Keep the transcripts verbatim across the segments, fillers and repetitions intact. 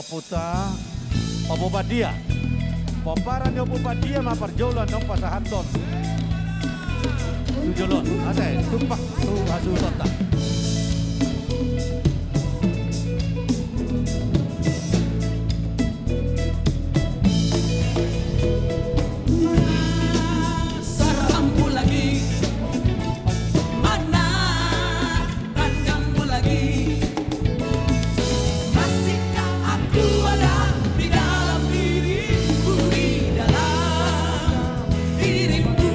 Puta Ompu Pandia. Pomparan ni Ompu Pandia ma parjolo naung pasahathon tu jolo on. Ate, tumpak tu hasuhutonta. Mana sarapanmu lagi? Mana tanganmu lagi? Masihkah aku ada di dalam dirimu, di dalam dirimu?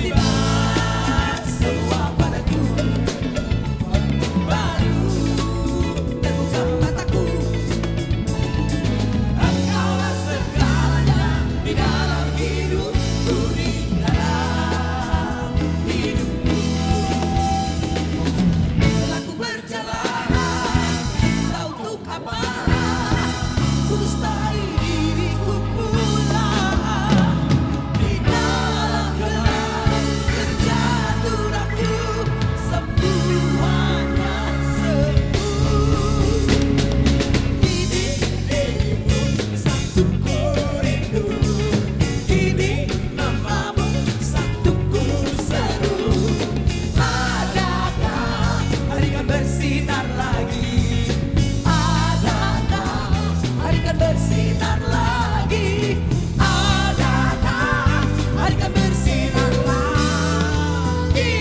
Tiba semua padaku, baru terbuka mataku. Engkaulah segalanya di dalam hidupku, di dalam hidupku. Telah ku berjalan, tak untuk apa, ku dustai diriku pula. Di dalam gelap terjatuh ragu, semuanya semu. Kini dirimu satu ku rindu, kini namamu satu ku seru. Adakah hari kan bersinar lagi? Adakah hari kan bersinar lagi? Adakah hari kan bersinar lagi?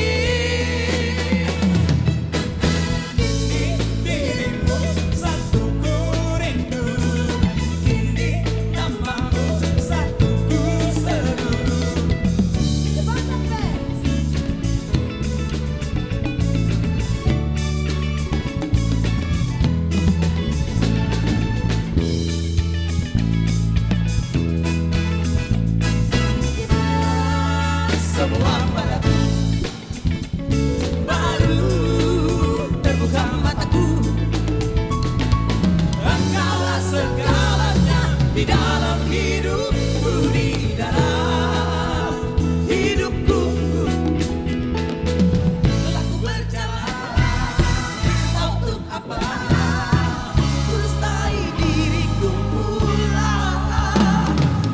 Kini dirimu satu ku rindu, kini namamu satu ku seru. Semua padaku, baru terbuka mataku. Engkaulah segalanya di dalam hidupku, di dalam hidupku. Telah ku berjalan, tak untuk apa, ku dustai diriku pula.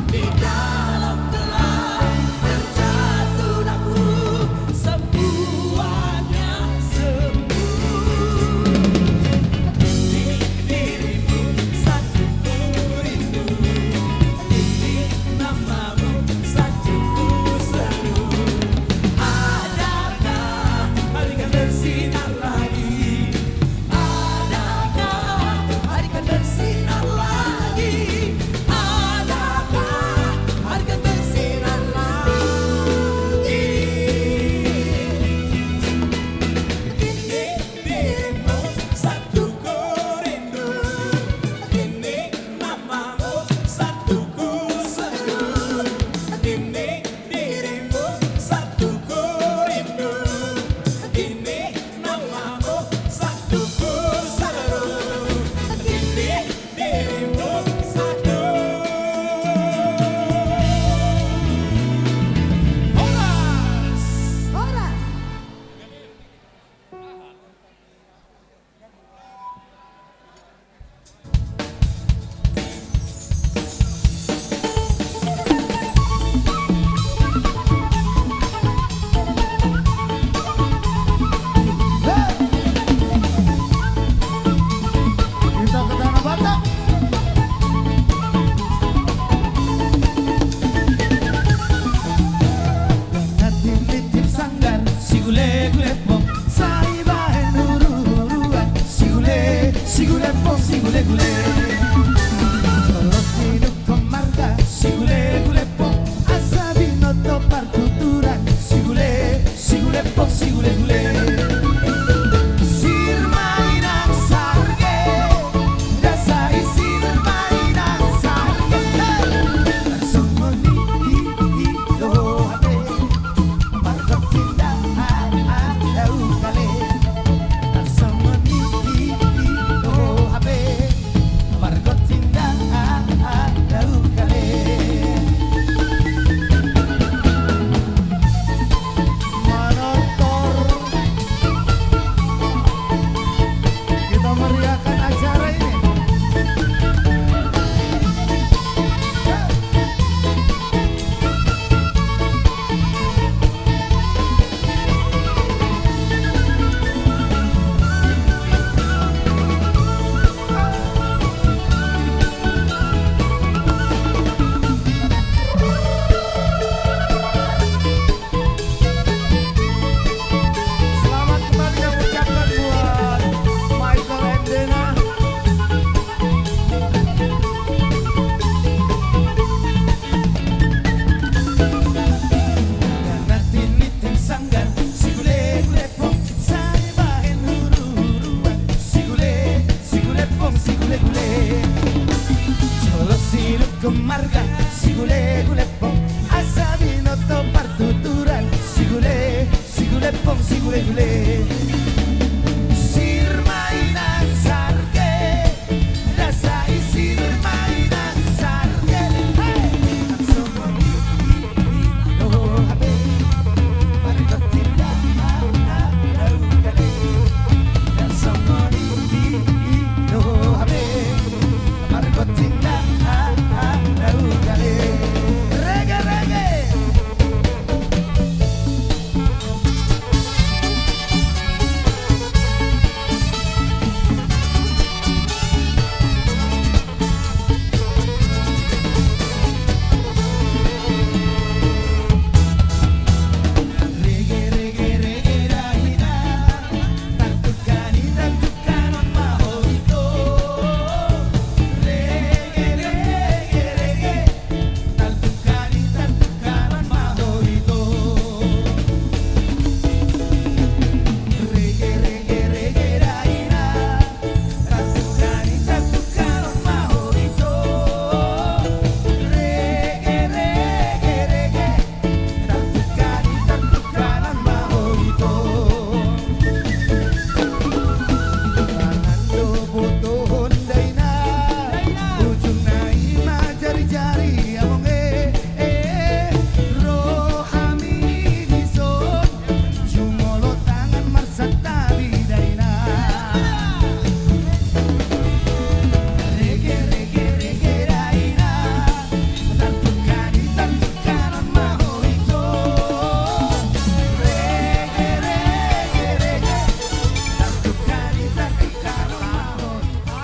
Di dalam gelap terjatuh ragu, semuanya semu. Kini dirimu satu ku rindu, kini namamu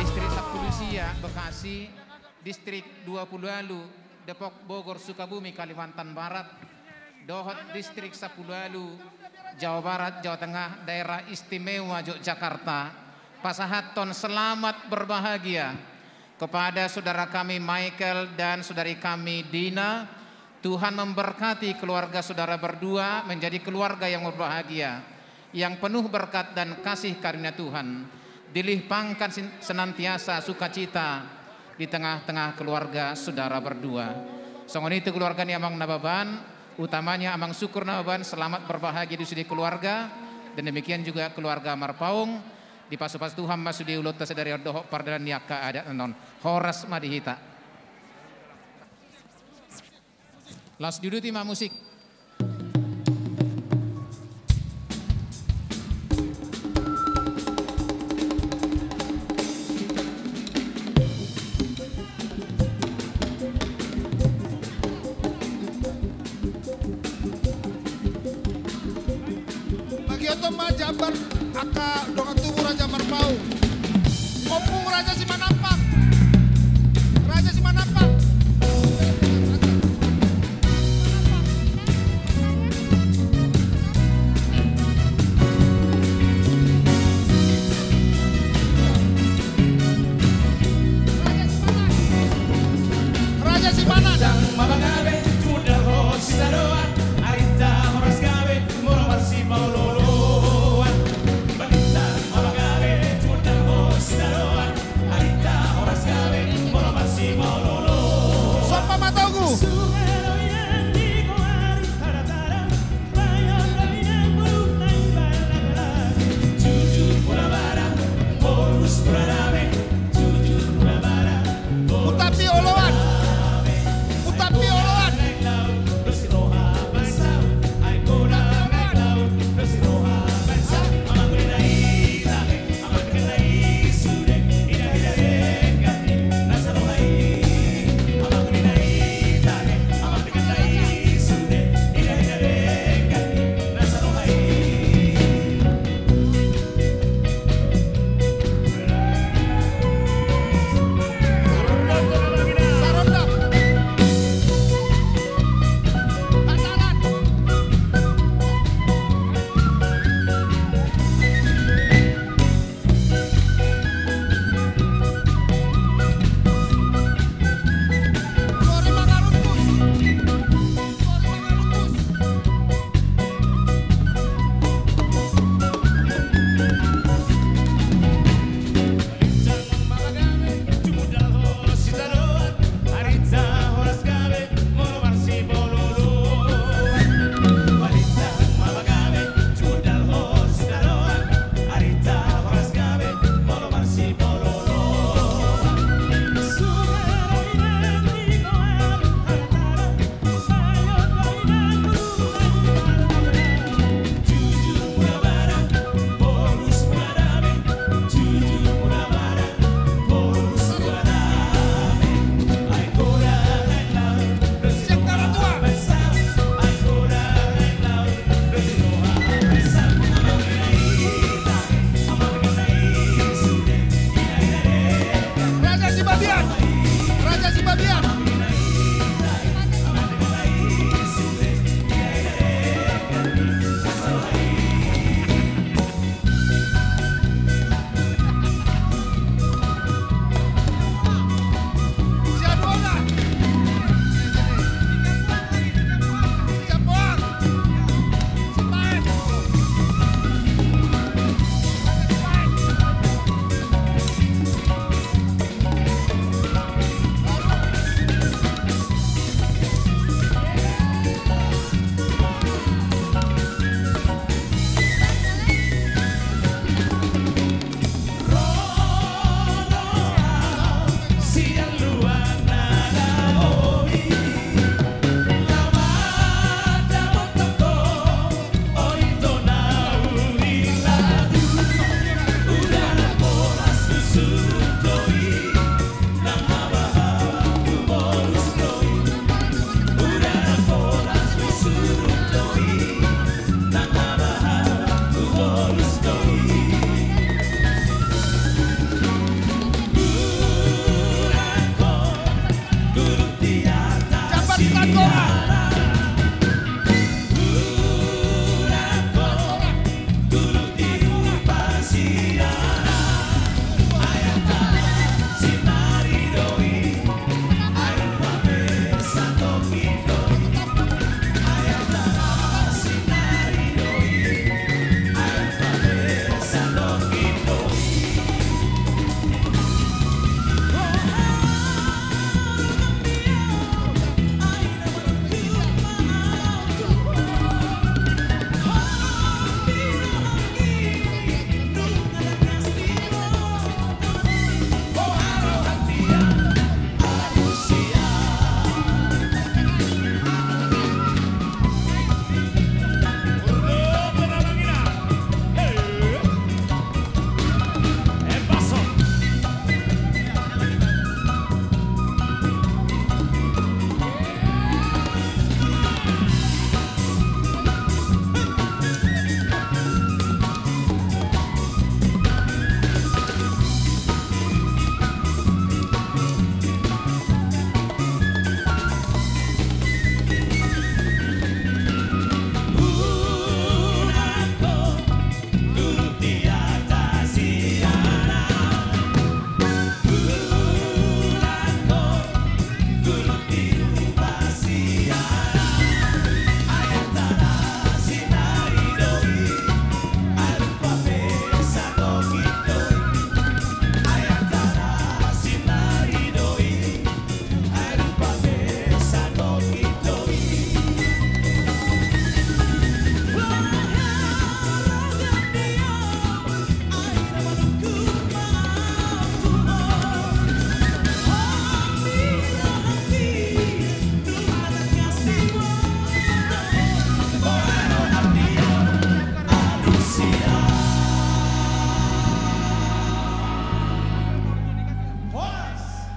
Distrik sampulu sia, Bekasi, Distrik dua pulu ualu, Depok, Bogor, Sukabumi, Kalimantan Barat, dohot Distrik sampulu ualu, Jawa Barat, Jawa Tengah, Daerah Istimewa Yogyakarta, pasahathon selamat berbahagia kepada saudara kami Michael dan saudari kami Dina. Tuhan memberkati keluarga saudara berdua menjadi keluarga yang berbahagia, yang penuh berkat dan kasih karunia Tuhan. Dilihpangkan sin-, senantiasa sukacita di tengah-tengah keluarga saudara berdua. Songon i tu keluarga ni Amang Nababan, utamanya Amang Syukur Nababan, selamat berbahagia di sude keluarga, dan demikian juga keluarga Marpaung, dipasupasu Tuhan ma sude ulaonta sadari on dohot pardalanan ni angka adat na on. Horas ma di hita. Laos diuduti ma musik. Bagioton ma jambar angka dongan tubu Raja Marpaung. Ompung Raja Simanampak. Raja Simanampak. Raja Simanampak. Raja Simanampak. Somba ma togu. Hutap ni oloan. Hutap ni oloan.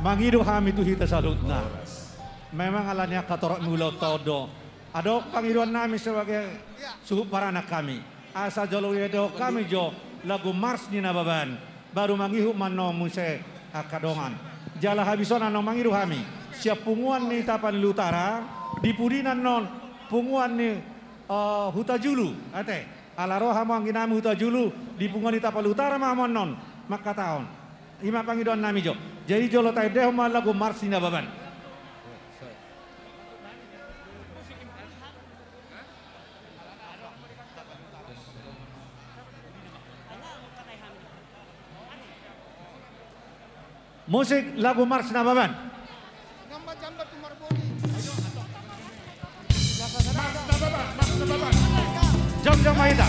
Mangido hami tu hita saluhutna. Memang ala ni angka torop ni ulaonta on do. Adong pangidoannami sebagai suhut paranak hami. Asa jolo diadahon hami jo lagu Mars ni Nababan. Baru mangihut ma annon muse angka dongan. Jala habis on annon mangido hami sian punguan ni Tapanuli Utara, di pudina annon punguan ni, eh, Hutajulu, ate. Ala ro hamu angginami Hutajulu, di punguan ni Tapanuli Utara ma hamu annon mangkatahon. I ma pangidoannami jo. Jadi jolo taendehon ma lagu Mars ni Nababan. Musik lagu Mars Nababan. Jom, jom ma hita.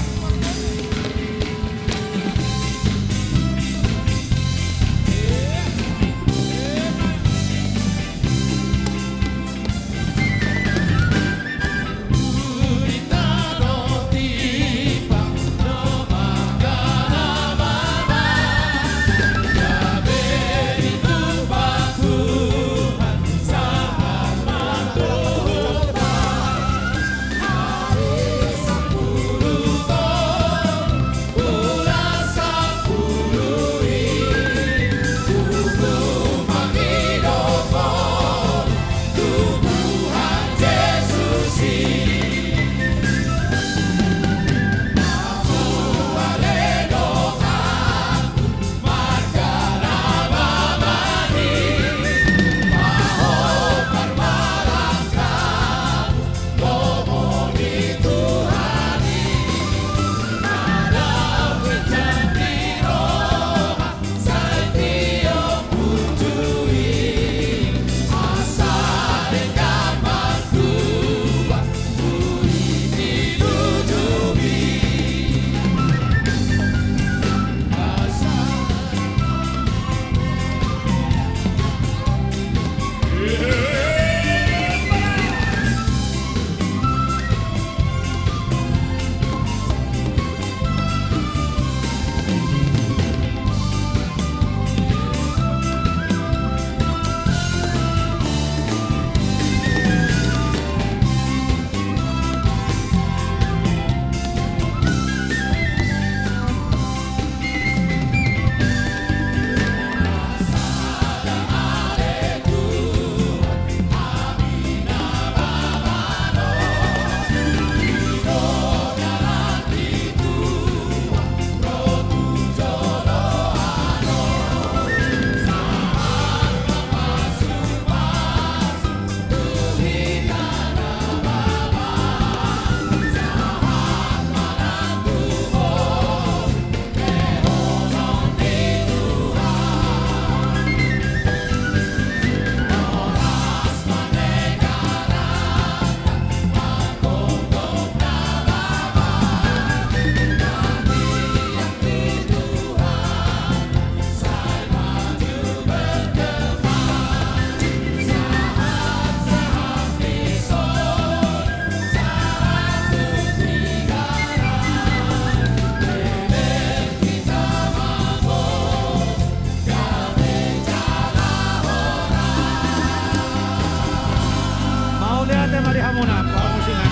Mari hamuna, pamusingan.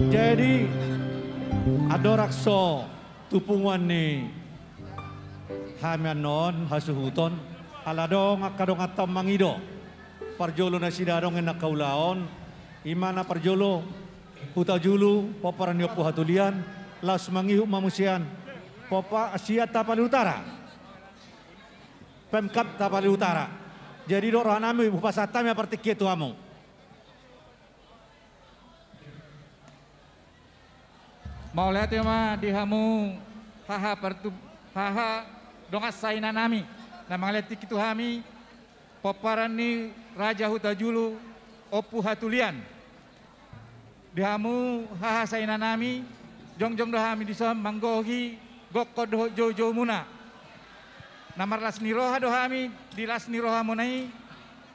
Jadi, andorang so tu punguan ni hami annon hasuhuton, ala adong angka donganta mangido. Parjolo nasida adong i na angka ulaon, i ma na parjolo Hutajulu, pomparan ni Ompu Hatulian, laos mangihut ma muse an, pompa sian Tapanuli Utara. Pemkab Tapanuli Utara. Jadi dok rohanami, hupasahat hami ma partingkian tu hamu. Mauliate ma di hamu haha partu-, haha dongan sainanami, na mangalehon tingki tu hami, pomparan ni Raja Hutajulu, Ompu Hatulian. Di hamu haha sainanami, jongjong do hami dison manggohi gokhon dohot joujoumuna. Na marlas ni roha do hami di las ni rohamuna i,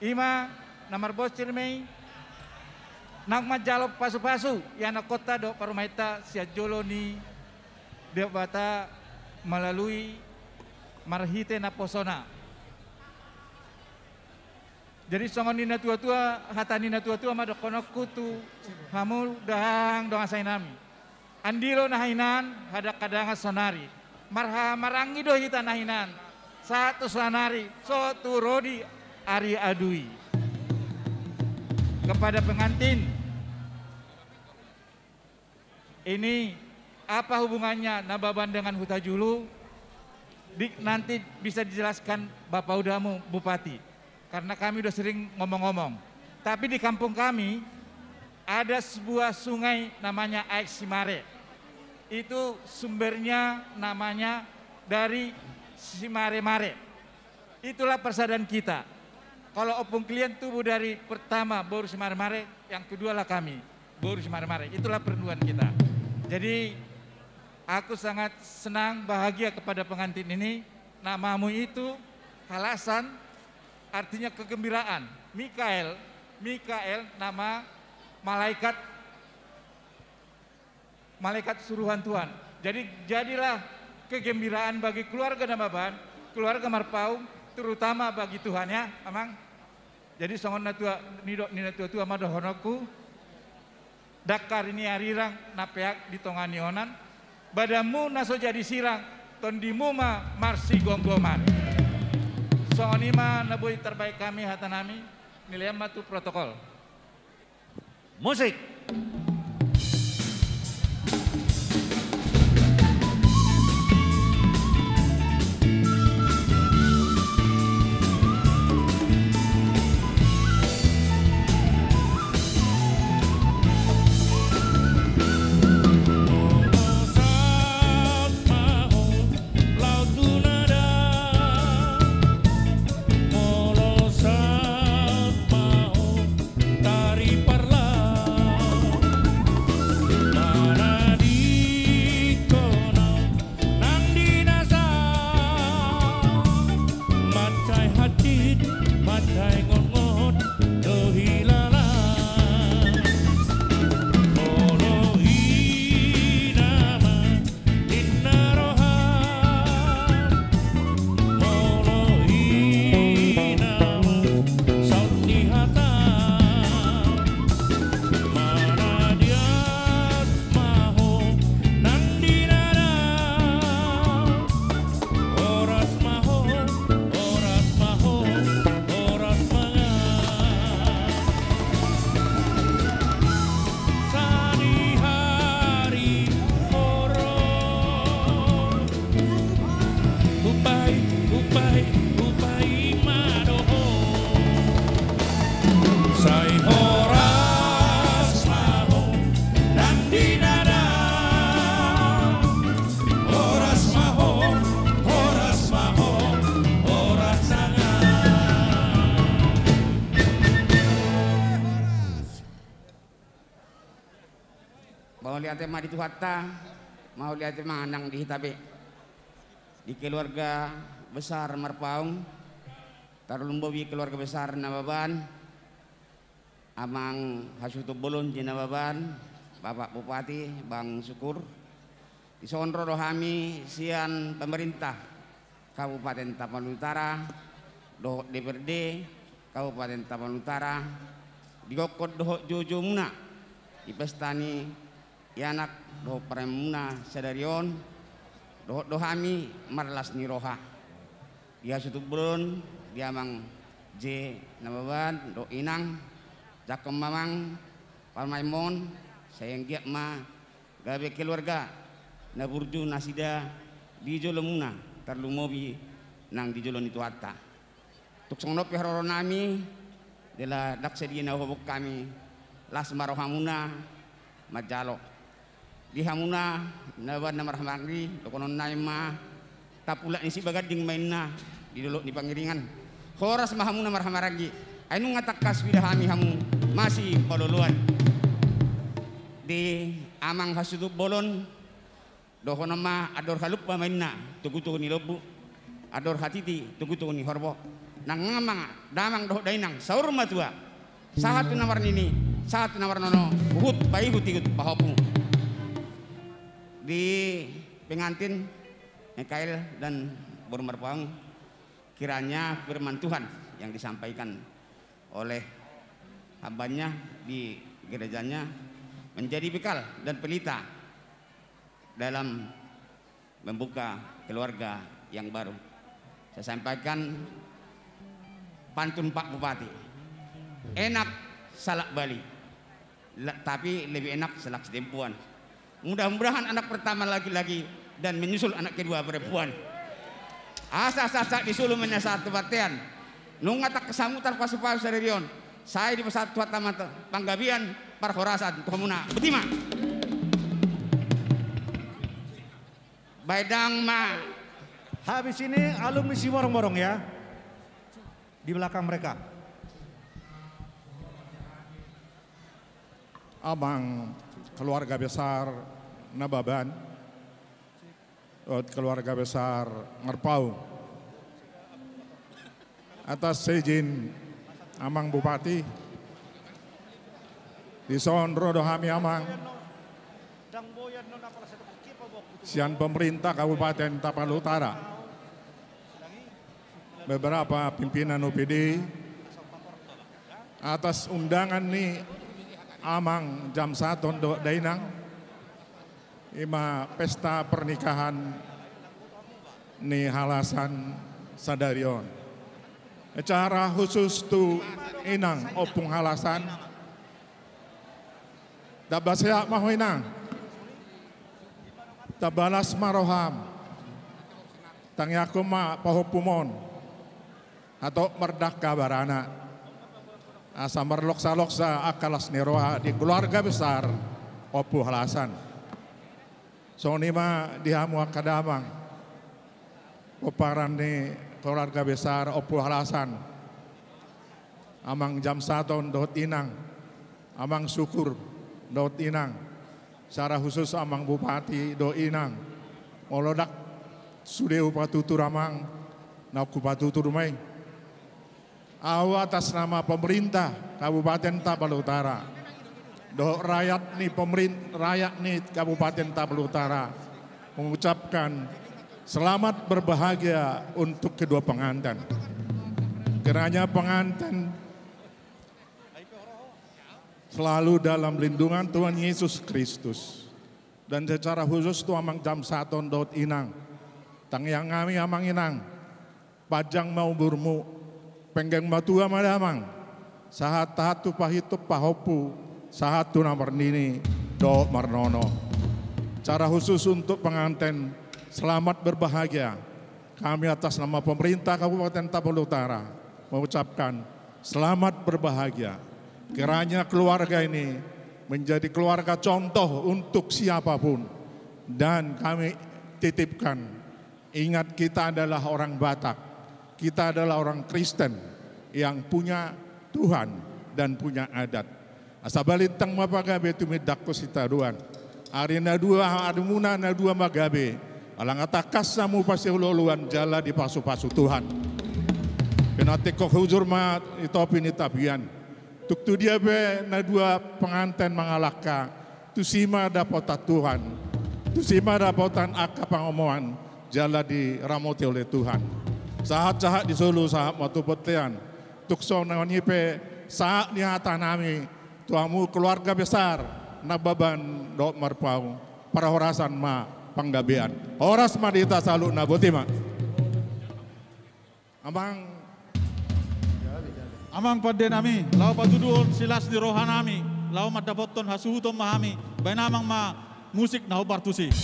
i ma na marbonsir ma i, naung manjalo pasupasu ianakhonta dohot parumaenta sian jolo ni Debata melalui marhite naposona. Jadi songon ni natuatua, hata ni natuatua ma dohononku tu hamu dahahang dongan sainanami. Andilo na hinan, hadanghadangan saonari. Marhahamaranggi do hita na hinan. Sahat tu saonari, so tu ro di ari adui. Kepada pengantin, ini apa hubungannya Nababan dengan Hutajulu? Di, nanti bisa dijelaskan Bapak Udamu Bupati. Karena kami udah sering ngomong-ngomong. Tapi di kampung kami ada sebuah sungai namanya Aek Simare. Itu sumbernya namanya dari Simare-mare. Itulah persaudaraan kita. Kalau Ompung Kilian tubuh dari pertama boru Simare-mare, yang kedualah kami, boru Simare-mare. Itulah perpaduan kita. Jadi, aku sangat senang, bahagia kepada pengantin ini. Namamu itu halasan, artinya kegembiraan. Mikael, Mikael nama malaikat, malaikat suruhan Tuhan. Jadi, jadilah kegembiraan bagi keluarga Nababan, keluarga Marpaung, terutama bagi Tuhan, ya, Amang. Jadi, songon natua, nidok ni natuatua ma dohononku, dangka ari ni arirang na peak di tonga ni onan, badanmu na so jadi sirang, tondimu ma marsigomgoman. Songon i ma na boi tarbahen hami hatanami, nilean ma tu protokol. Musik. Molo saut ma ho tari parlau, manadingkon ahu nang di na saut, mansai hansit, mansai ngotngot do hilala. Molo i nama ninna roha, molo i nama saut ni hata, manadiat ma ho nang di na dao. Horas ma ho, horas ma ho, horas ma ho. Sadihari horong. Hupahi, hupahi, hupahi ma dohot. Sai horas ma ho nang di na dao. Horas ma ho, horas ma ho, horas ma ho. Mauliate ma di Tuhanta, mauliate ma nang di hita be. Di keluarga besar Marpaung, tarlumobi keluarga besar Nababan, Amang Hasuhuton Bolon di Nababan, Bapak Bupati, Bang Syukur. Dison ro do hami sian pemerintah Kabupaten Tapanuli Utara, dohot D P R D Kabupaten Tapanuli Utara, digokkon dohot joujou muna di pesta ni anak dohot parumaenmuna sadari on, dohot do hami marlas ni roha. Di hasuhuton bolon, di amang J Nababan dohot inang, jangkon ma amang parumaenmon, sai anggiat ma gabe keluarga na burju nasida di jolomuna, tarlumobi nang di jolo ni Tuhanta. Tung songon on pe haroronami, jala ndang sadia na huhobok hami, las ma rohamuna manjalo. Di hamuna na baen na marhahamaranggi, dohonon nami ma, tapulak ni Sibaganding ma inna di dolok ni Pangiringan. Horas ma hamuna marhahamaranggi. Ai nunga tangkas huida hami hamu masimaloloan. Di amang hasuhuton bolon, dohonon ma andor halumpang ma inna, togutogu ni lombu, andor hatiti, togutogu ni horbo. Nang amang, damang dohot dainang, saur matua. Sahat tu na marnini, sahat tu na marnono, huhut paihutihut pahompu. Di pengantin, Mikael dan boru Marpaung, kiranya firman Tuhan yang disampaikan oleh hambanya di gerejanya menjadi bekal dan pelita dalam membuka keluarga yang baru. Saya sampaikan pantun Pak Bupati. Enak salak bali, la-, tapi lebih enak salak sitempuan. Mudah-mudahan anak pertama laki-laki dan menyusul anak kedua perempuan. Asa sahat-sahat ni solu, manasahat tu bontean. Nunga tangkas hamu tarpasupasu sadari on, sai dipasahat Tuhanta ma panggabean, parhorasan tu hamuna. Botima. Baen damang ma. Habis ini alumni Simorong-morong ya. Di belakang mereka. Amang keluarga besar Nababan, keluarga besar Marpaung. Atas seizin Amang Bupati, dison ro do hami Amang sian pemerintah Kabupaten Tapanuli Utara, beberapa pimpinan O P D, atas undangan ni Amang jam saton dohot dainang, ima pesta pernikahan ni halasan sadari on. Secara khusus tu inang ompung halasan, tamba sehat ma ho inang, tamba las ma roham, tangiangkon ma pahompum on, hatop mardangka baranak, asa marloksaloksa angka las ni roha di keluarga besar Ompu Halasan. Songon i ma di hamu angka damang, pomparan ni keluarga besar Ompu Halasan, Amang Jamsaton dohot inang, Amang Sukur dohot inang, secara khusus Amang Bupati dohot inang. Molo ndang sude hupatutur Amang, naung hupatutur ma i. Ahu atas nama pemerintah Kabupaten Tapanuli Utara dohot rakyat ni pemerin-, rakyat ni Kabupaten Tapanuli Utara mengucapkan selamat berbahagia untuk kedua pengantin. Kiranya pengantin selalu dalam lindungan Tuhan Yesus Kristus. Dan secara khusus tu Amang Jamsaton dohot inang. Tangiang nami Amang, inang, panjang ma umurmu, penggeng matua ma damang, sahat-sahat tu pahitung pahompu, sahat tu na marnini dohot marnono. Secara khusus untuk pengantin, selamat berbahagia. Kami atas nama pemerintah Kabupaten Tapanuli Utara mengucapkan selamat berbahagia. Kiranya keluarga ini menjadi keluarga contoh untuk siapapun. Dan kami titipkan, ingat, kita adalah orang Batak, kita adalah orang Kristen yang punya Tuhan dan punya adat. Asa balintang ma pagabe tumindangkon sitadoan. Ari na dua, arimuna na dua ma gabe, ala nga tangkas hamu pasiolooloan jala dipasupasu Tuhan. Pinantikhon hujur ma di topi ni tapian. Tung tu dia pe na dua pengantin mangalangka, tusi ma dapotan Tuhan, tusi ma dapotan angka pangomoan jala diramoti oleh Tuhan. Sahat-sahat ni solu, sahat ma tu bontean. Tung songon i pe sahat ni hata nami tu hamu keluarga besar Nababan dohot Marpaung. Parhorasan ma panggabean. Horas ma di hita saluhutna, boti ma. Amang. Amang pande nami, laho patuduhon silas ni roha nami, laho mandapothon hasuhuton ma hami, baen amang ma musik na hombar tusi.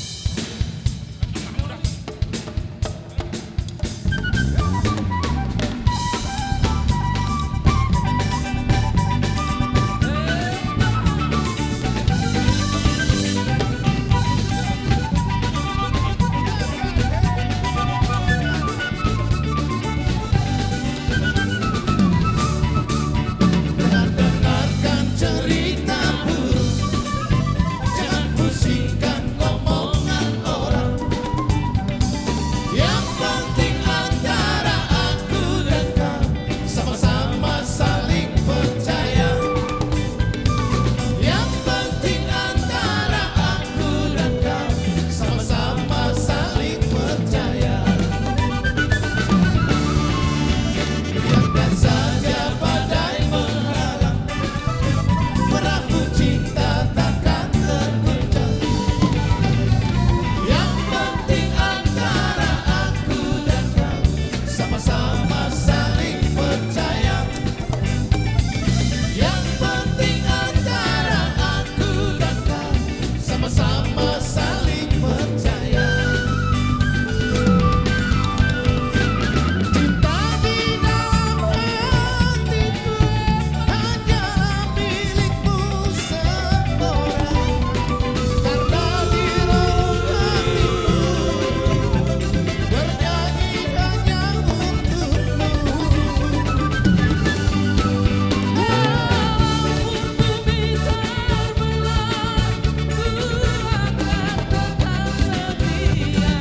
Jangan dengarkan cerita buruk, jangan pusingkan omongan orang. Yang penting antara aku dan kau sama-sama saling percaya. Yang penting antara aku dan kau sama-sama saling percaya. Biarkan saja badai menghalang, perahu cinta takkan tergoncang. Yang penting antara aku dan kau sama-sama saling percaya. Yang penting antara aku dan kau sama-sama saling percaya. Cinta di dalam hatiku hanya milikmu seorang. Karena di dalam hatiku bernyanyi hanya untukmu. Walaupun bumi terbelah, ku akan tetap setia.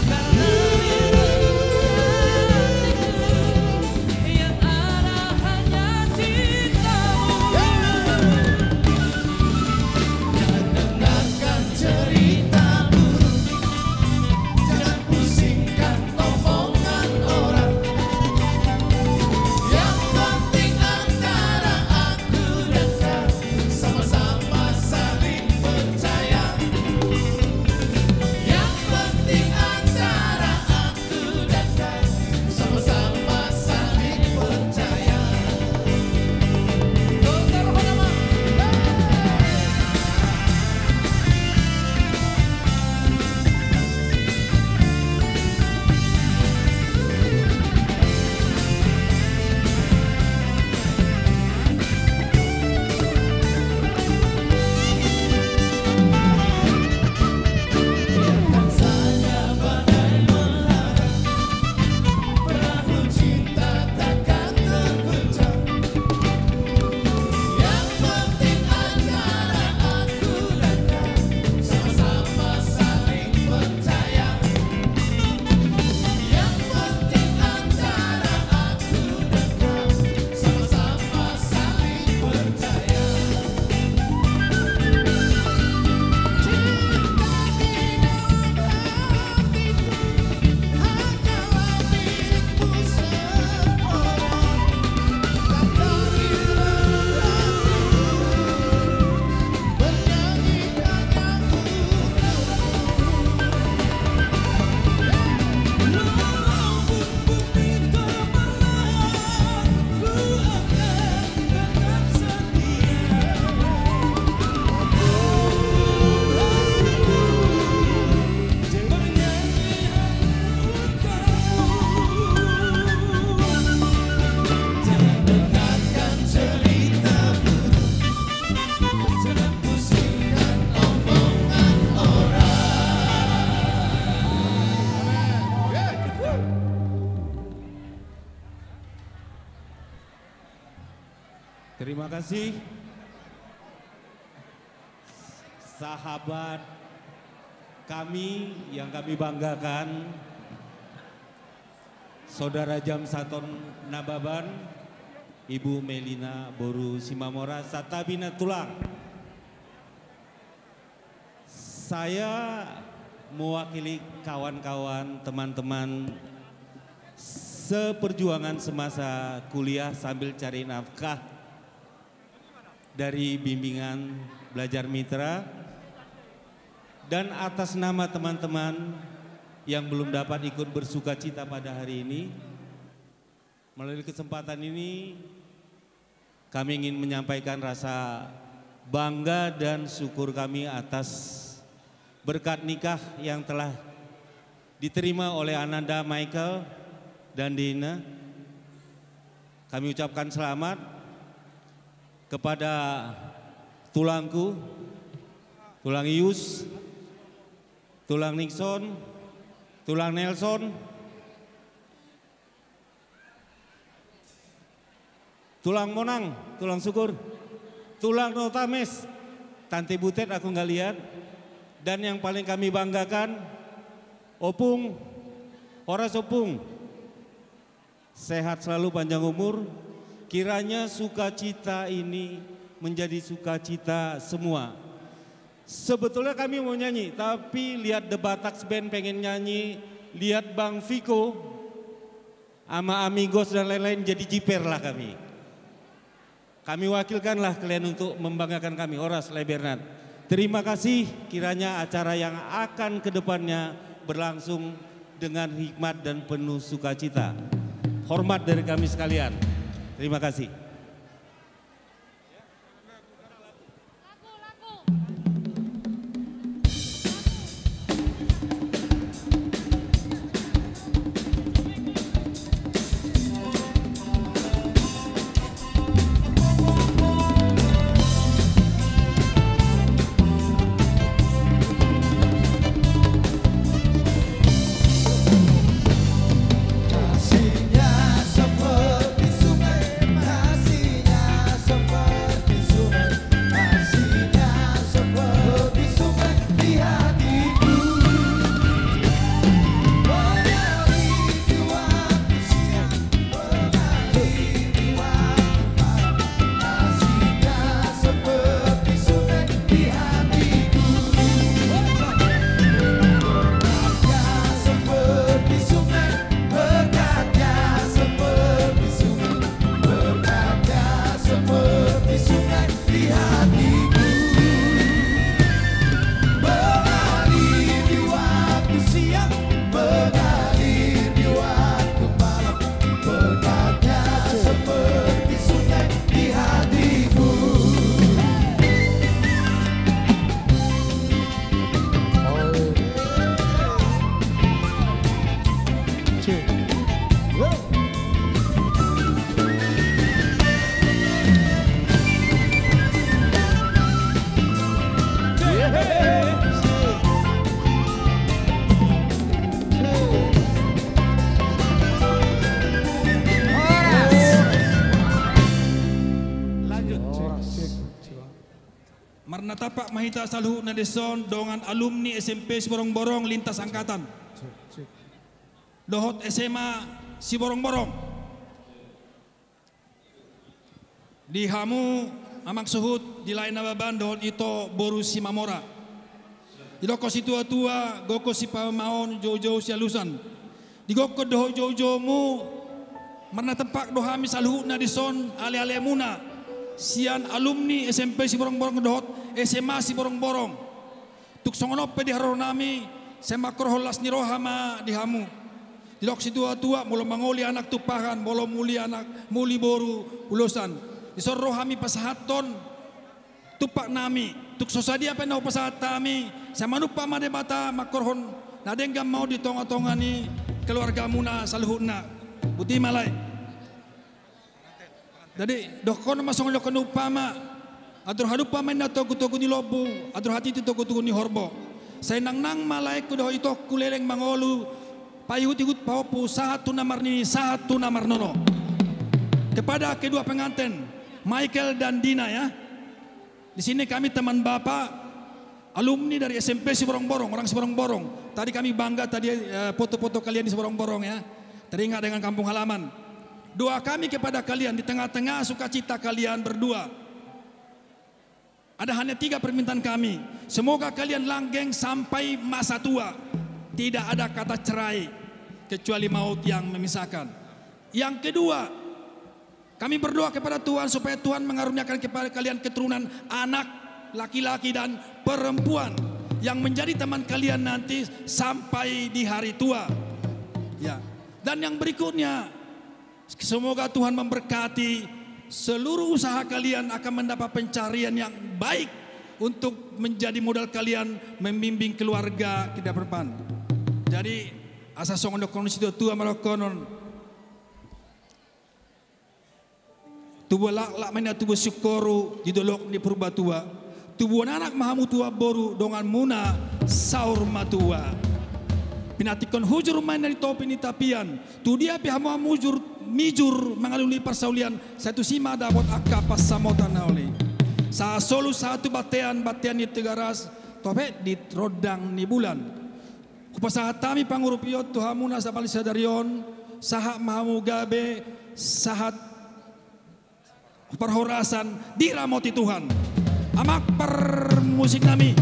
Karena di dalam hatiku yang ada hanya cintamu. Jangan dengarkan cerita buruk, jangan pusingkan omongan orang. Yang penting antara aku dan kau sama-sama saling percaya. Yang penting antara aku dan kau sama-sama saling percaya. Terima kasih, sahabat kami yang kami banggakan, Saudara Jamsaton Nababan, Ibu Melina boru Simamora, santabi na tulang. Saya mewakili kawan-kawan, teman-teman Seperjuangan semasa kuliah sambil cari nafkah dari bimbingan belajar mitra. Dan atas nama teman-teman yang belum dapat ikut bersukacita pada hari ini, melalui kesempatan ini, kami ingin menyampaikan rasa bangga dan syukur kami atas berkat nikah yang telah diterima oleh Ananda Michael dan Dina. Kami ucapkan selamat kepada tulangku, tulang Ius, tulang Nixon, tulang Nelson, tulang Monang, tulang Syukur, tulang Notames, tante Butet aku nggak lihat, dan yang paling kami banggakan, Opung, horas Opung, sehat selalu, panjang umur, kiranya sukacita ini menjadi sukacita semua. Sebetulnya kami mau nyanyi, tapi lihat The Batak Band pengen nyanyi, lihat Bang Viko, ama Amigos dan lain-lain, jadi jiper lah kami. Kami wakilkanlah kalian untuk membanggakan kami, horas Lai Bernard. Terima kasih, kiranya acara yang akan kedepannya berlangsung dengan hikmat dan penuh sukacita. Hormat dari kami sekalian. Terima kasih. Marnatampak ma hita saluhutna dison dongan alumni S M P Siborongborong lintas angkatan dohot S M A Siborongborong. Di hamu amang suhut, di lae Nababan dohot ito boru Simamora. Didokkon situatua, gokhon sipamaon, joujou sialusan. Digokhon dohot joujoumu, marnatampak do hami saluhutna dison alealemuna sian alumni S M P Siborongborong dohot S M A Siborongborong. Tung songon on pe di haroro nami, sai mangkorhon las ni roha ma di hamu. Didok situatua, molo mangoli anak tumpahan, molo muli anak, muli boru ulosan. Dison ro hami pasahathon tumpak nami, tung so sadia pe na hupasahat hami, sai manumpak ma Debata mangkorhon na denggan ma on di tongatonga ni keluargamuna saluhutna. Boti ma, Lae. Jadi, dohonon ma songon dohonon ni umpama, andor hadumpang ma inna togutogu ni lombu, andor hatiti togutogu ni horbo. Sai nangnang ma laengku dohot itongku leleng mangolu, paihutihut pahompu, sahat tu na marnini, sahat tu na marnono. Kepada kedua pengantin, Michael dan Dina, ya. Di sini kami teman Bapak, alumni dari S M P Siborongborong, orang Siborongborong. Tadi kami bangga tadi, eh, foto-foto kalian di Siborongborong, ya. Teringat dengan kampung halaman. Doa kami kepada kalian di tengah-tengah sukacita kalian berdua. Ada hanya tiga permintaan kami. Semoga kalian langgeng sampai masa tua. Tidak ada kata cerai, kecuali maut yang memisahkan. Yang kedua, kami berdoa kepada Tuhan supaya Tuhan mengaruniakan kepada kalian keturunan, anak laki-laki dan perempuan yang menjadi teman kalian nanti sampai di hari tua. Ya. Dan yang berikutnya, semoga Tuhan memberkati seluruh usaha kalian akan mendapat pencarian yang baik untuk menjadi modal kalian membimbing keluarga ke depan. Jadi, asa songon dohonon ni situatua ma dohonon. Tubuan laklak ma inna tubuan singkoru di dolok ni Purbatua. Tubuan anak ma hamu tubuan boru, donganmuna saur matua. Pinantikhon hujur ma inna di topi ni tapian. Tu dia pe hamu hamu hujur, mijur mangalului parsaulian, sai tusi ma dapot angka pansamotan na uli. Sahat solu sahat tu bontean, bontean ni Tigaras, topet di rondang ni bulan. Hupasahat hami pangurupion tu hamu na sabalga sadari on, sahat ma hamu gabe, sahat parhorasan diramoti Tuhan. Amang parmusik nami,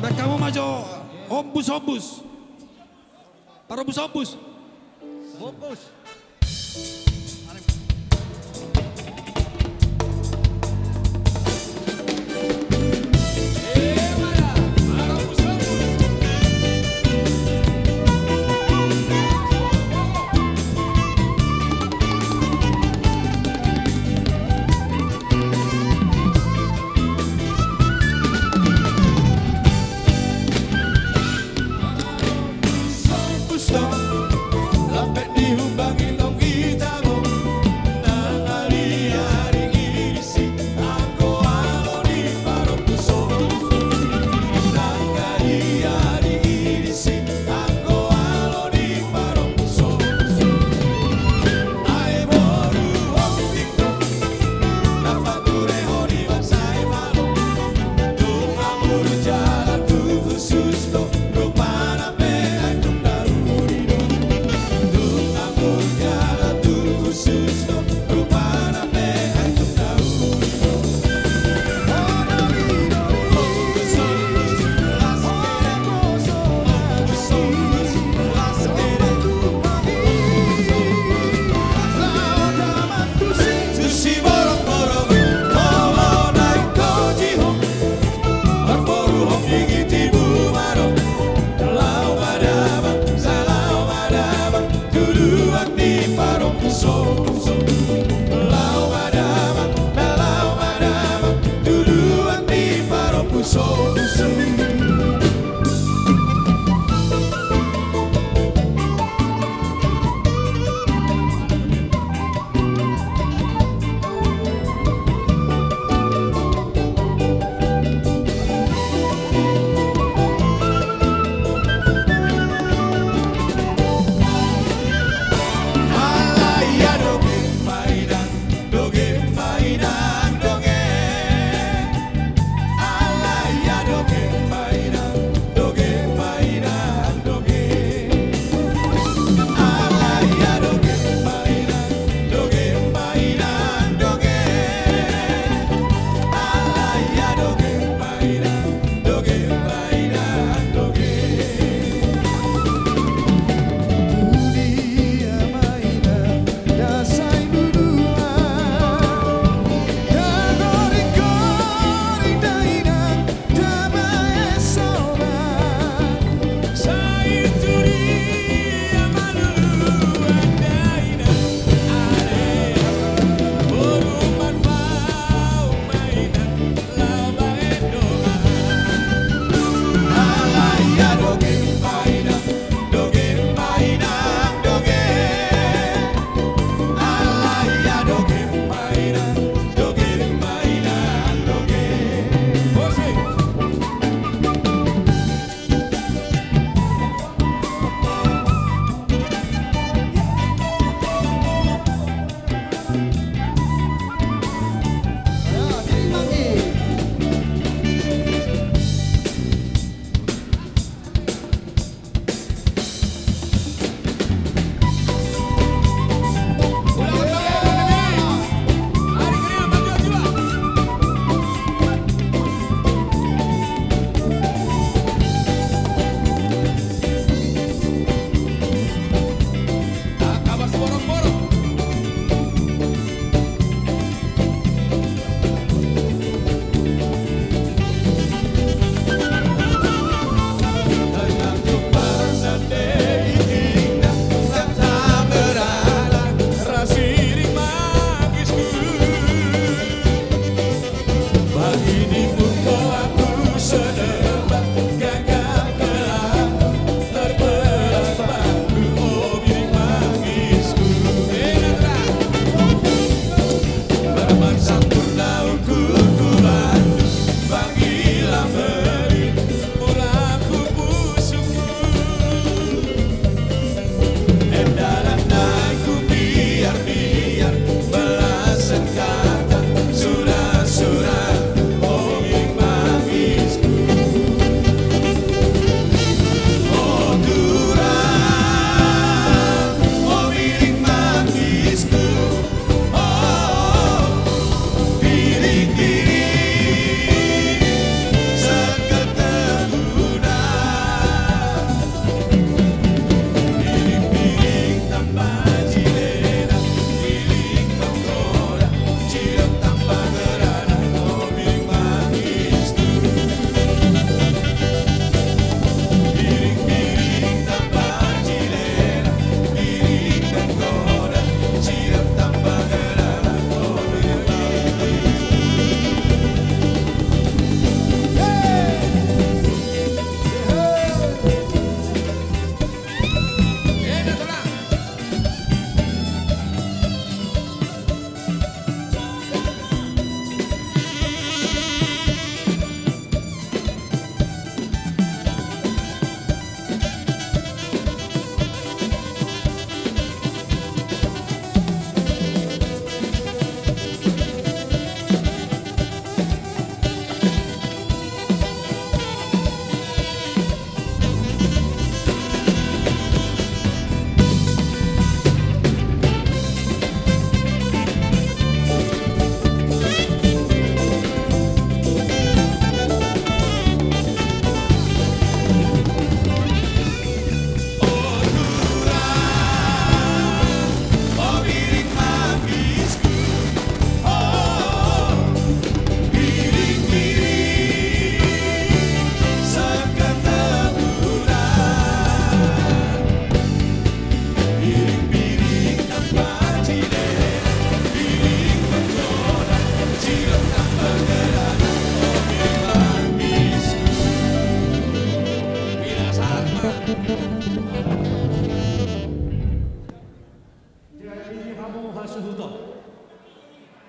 baen hamu ma jo ombus-ombus. Parombus-ombus. Ombus.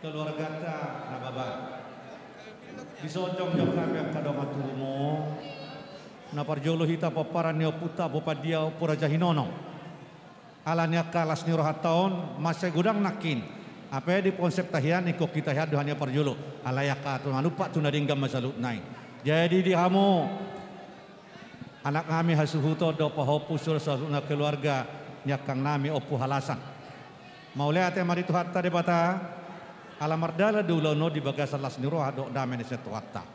Keluarganta Nababan. Dison jongjong hami angka dongan tubumu. Na parjolo hita pomparan ni ompunta Ompu Pandia, Ompu Raja Hinono. Ala ni angka las ni rohanta on, mansai godang nangkin. Hape di ponsepta hian, ingkon hita hian do hami parjolo. Alai angka tu manumpak tu na denggan ma saluhutna i. Jadi di hamu, anak nami hasuhuton dohot pahompu, saluhutna keluarga ni angkang nami Ompu Halasan. Mauliate ma di Tuhanta Debata, ala mardalan do ulaon on di bagasan las ni roha dohot dame na sian Tuhanta.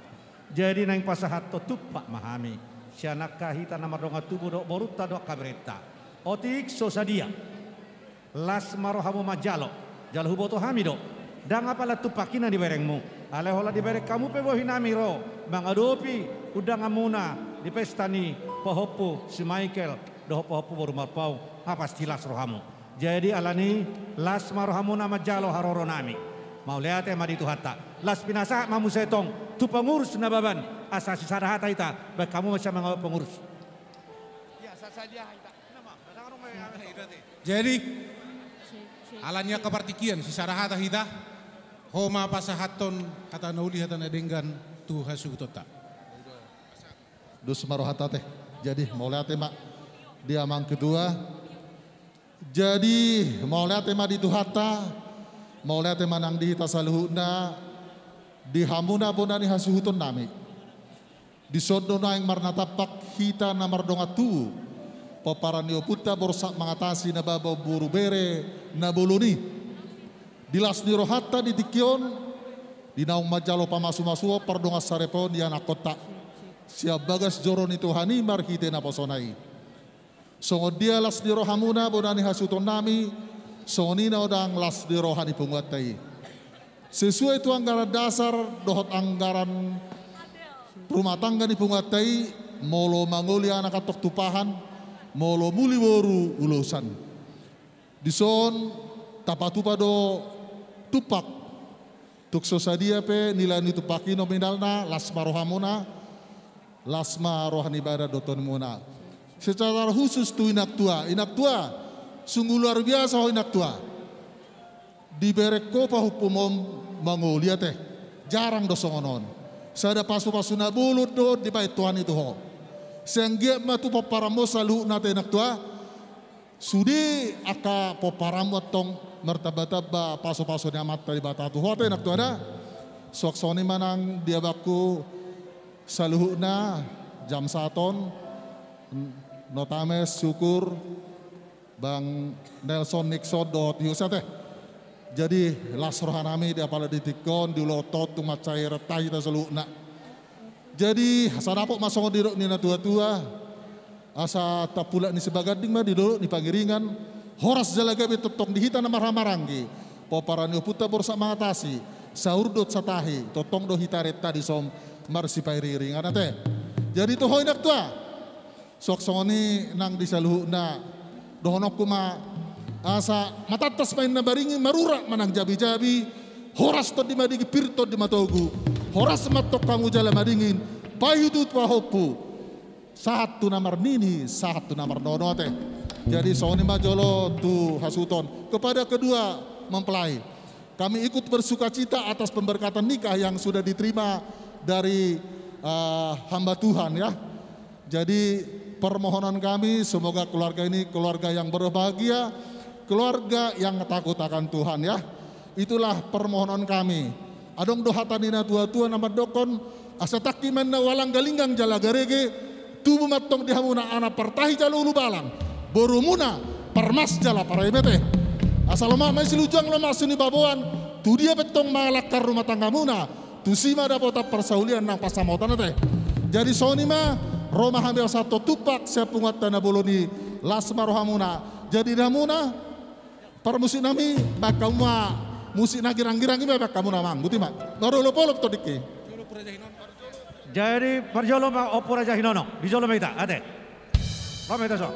Jadi naeng pasahathon tumpak ma hami, sian angka hita na mardongan tubu dohot borunta dohot angka berenta. Otik so sadia. Las ma rohamu manjalo, jala huboto hami do. Ndang apala tumpak i na diberengmu. Alai holan dibereng hamu pe bohi nami ro mangadopi undanganmuna di pesta ni pahompu si Michael dohot pahompu boru Marpaung, nga pasti las rohamu. Jadi alani las ma rohamuna manjalo haroro nami. Mauliate ma di Tuhanta. Las pinasahat ma muse tong tu pengurus Nababan, asa sisada hata hita, baen hamu ma sian mangawali pengurus. Jadi, ala ni angka partingkian, sisada hata hita, ho ma pasahathon hata na uli, hata na denggan tu hasuhutonta. Dos ma rohanta ate. Jadi, mauliate ma di amang ketua. Jadi, mauliate ma di Tuhanta, mauliate ma nang di hita saluhutna, di hamuna bona ni hasuhuton nami. Dison do naeng marnatampak hita na mardongan tubu, pomparan ni ompunta Borsak Mangatasi Nababan, boru bere na bolon i. Di las ni rohanta di tingki on, di naung manjalo pamasumasuon pardongansaripeon di anakkonta sian bagas joro ni Tuhan i marhite naposona i. Songon dia las ni rohamuna bona ni hasuhuton nami, songon i na godang las ni roha ni punguanta i. Sesuai tu anggaran dasar dohot anggaran rumah tangga ni punguanta i, molo mangoli anak antong tumpahan, molo muli boru ulosan. Dison tapatupa do tumpak. Tung so sadia pe nilai ni tumpak i nominalna, las ma rohamuna, las ma roha ni badan dohot tondi muna. Secara khusus tu inang tua, inang tua, sungguh luar biasa ho inang tua. Dibereng ho pahompum on mangoli ate, jarang do songon on. Sada pasupasu na bolon do dibaen Tuhan i tu ho. Sai anggiat ma tu pomparanmu saluhutna ate inang tua. Sude angka pomparanmu antong martambatamba pasupasu ni Amanta Debata tu ho ate inang tua da. Suang songon i ma nang di abangku saluhutna, jam saton, Notames, Syukur, Bang Nelson, Nixon dohot Yus ate. Jadi las roha nami di apala di tingki on, di ulaonta on tung mansai renta hita saluhutna. Jadi asa dapot ma songon didok ni natuatua, asa tapulak ni Sibaganding ma di dolok ni Pangiringan, horas jala gabe tongtong di hita na marhahamaranggi, pomparan ni ompunta Borsak Mangatasi, saur dohot satahi, tongtong do hita renta dison marsipairingiringan ate. Jadi tu ho inang tua, suang songon i nang di saluhutna, dohononku ma, asa matantas ma inna maringin, marurat ma nang jabijabi, horas tondi madingin, pir tondi matogu, horas ma antong hamu jala madingin, paihutihut pahompu, sahat tu na marnini, sahat tu na marnono ate. Jadi songon i ma jolo tu hasuhuton. Kepada kedua mempelai, kami ikut bersukacita atas pemberkatan nikah yang sudah diterima dari, eh, hamba Tuhan, ya. Jadi permohonan kami, semoga keluarga ini keluarga yang berbahagia, keluarga yang takut akan Tuhan, ya. Itulah permohonan kami. Adong do hata ni natuatua na mandokkon, asa tangki ma inna ualang, galinggang jala garege, tubu ma antong di hamuna anak partahi jala ulubalang, borumuna parmas jala pareme ate. Asa lomak ma i silinjuang, lomak suni baboan, tu dia pe antong mangalangka rumah tanggamuna, tusi ma dapotan parsaulian nang pansamotan ate. Jadi songon i ma, ro ma hami pasahathon tumpak sian punguanta na bolon i, las ma rohamuna. Jadi di hamuna parmusik nami, baen hamu ma musik na girang-girang i ma, baen hamu na manggut i ma. Marolopolop tondingki. Jadi parjolo ma Ompu Raja Hinono, di jolo ma hita ate. Ro ma hita so.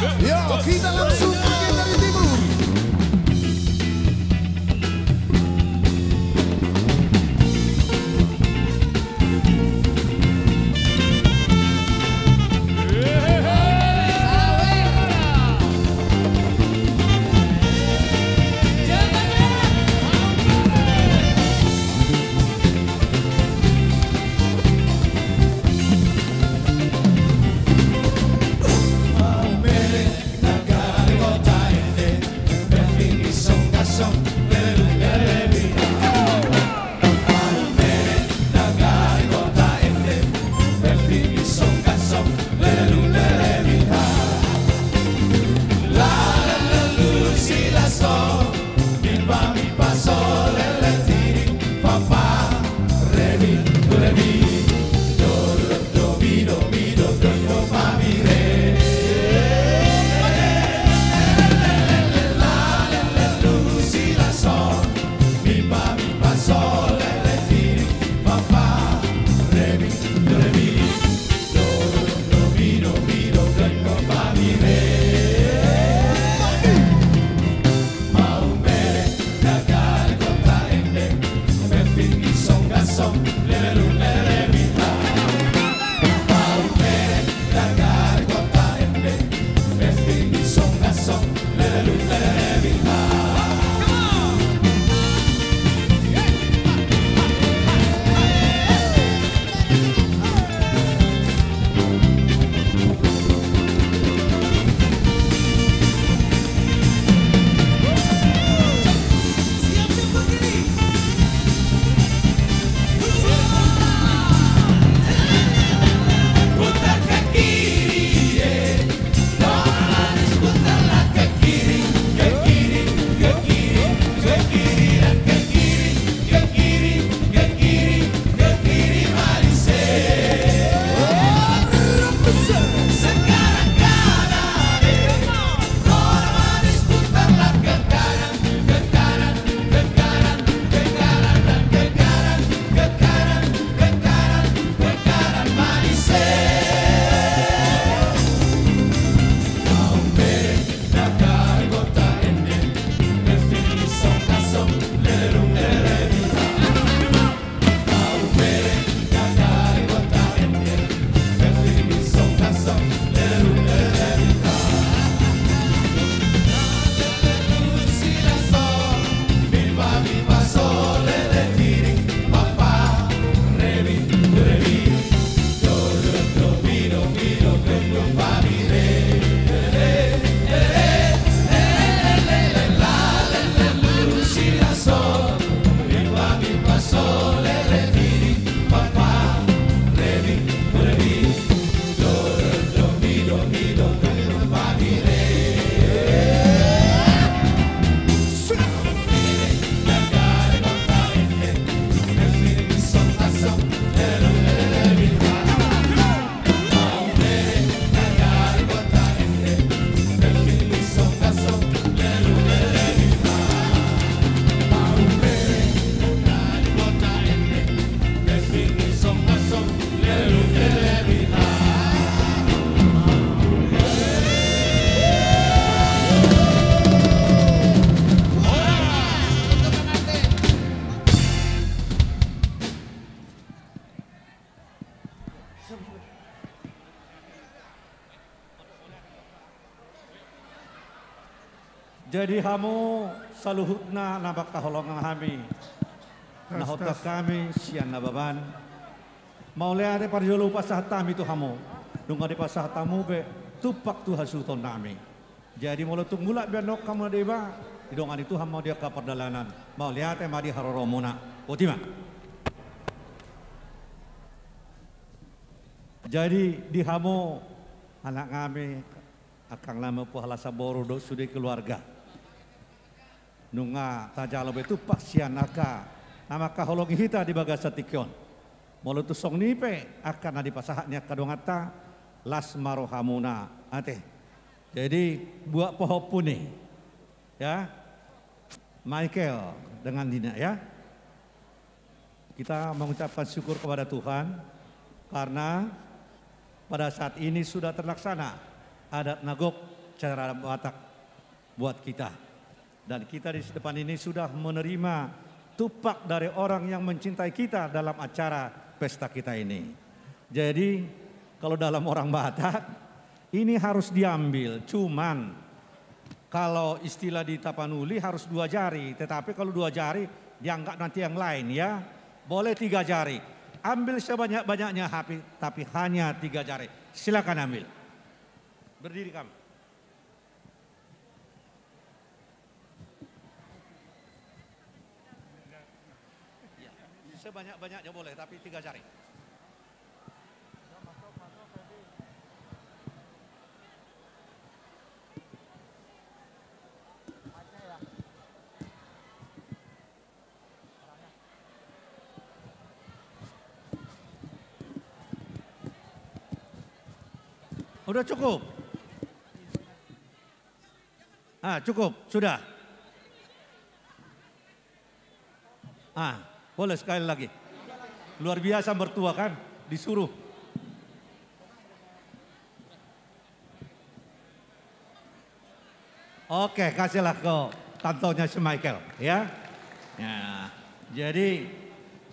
Yo, kita langsung bikin dari timur. Jadi hamu saluhutna na mangkaholongi hami, na hotang hami sian Nababan, mauliate parjolo hupasahat hami tu hamu. Nunga dipasahat hamu be tumpak tu hasuhuton nami. Jadi molo tung mulak be annon hamu na deba, didongani Tuhan ma di angka pardalanan. Mauliate ma di haroromuna. Botima. Jadi di hamu anak nami, angka nami, ompu, halasan boru dohot sude keluarga, nunga tajalo be tumpak sian angka na mangkaholongi hita di bagasan tingki on. Molo tung songon i pe angka na dipasahat ni angka donganta, las ma rohamuna ate. Jadi buat pahompu ni, ya, Michael dengan Dina, ya. Kita mengucapkan syukur kepada Tuhan karena pada saat ini sudah terlaksana adat na gok acara Batak buat kita. Dan kita di depan ini sudah menerima tumpak dari orang yang mencintai kita dalam acara pesta kita ini. Jadi, kalau dalam orang Batak, ini harus diambil. Cuman, kalau istilah di Tapanuli harus dua jari. Tetapi kalau dua jari, dianggap nanti yang lain, ya. Boleh tiga jari. Ambil sebanyak-banyaknya, tapi, tapi hanya tiga jari. Silakan ambil. Berdiri kamu. Ya, sebanyak-banyaknya boleh, tapi tiga jari. Udah cukup? Ah, cukup, sudah. Ah, boleh sekali lagi. Luar biasa mertua kan, disuruh. Oke, kasihlah ke tantenya si Michael, ya. Ya, jadi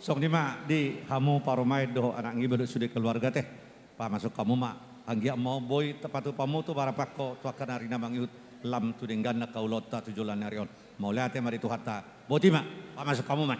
songon i ma di hamu parumaen dohot anak ni iba dohot sude keluarga te. Pamasuk hamu ma, anggiat ma boi tapatupa hamu tu harapan tu angka na ri na mangihut lam tu denggan angka ulaonta tu joloan ni ari on. Mauliate ma di Tuhanta. Boti ma, pamasuk hamu ma.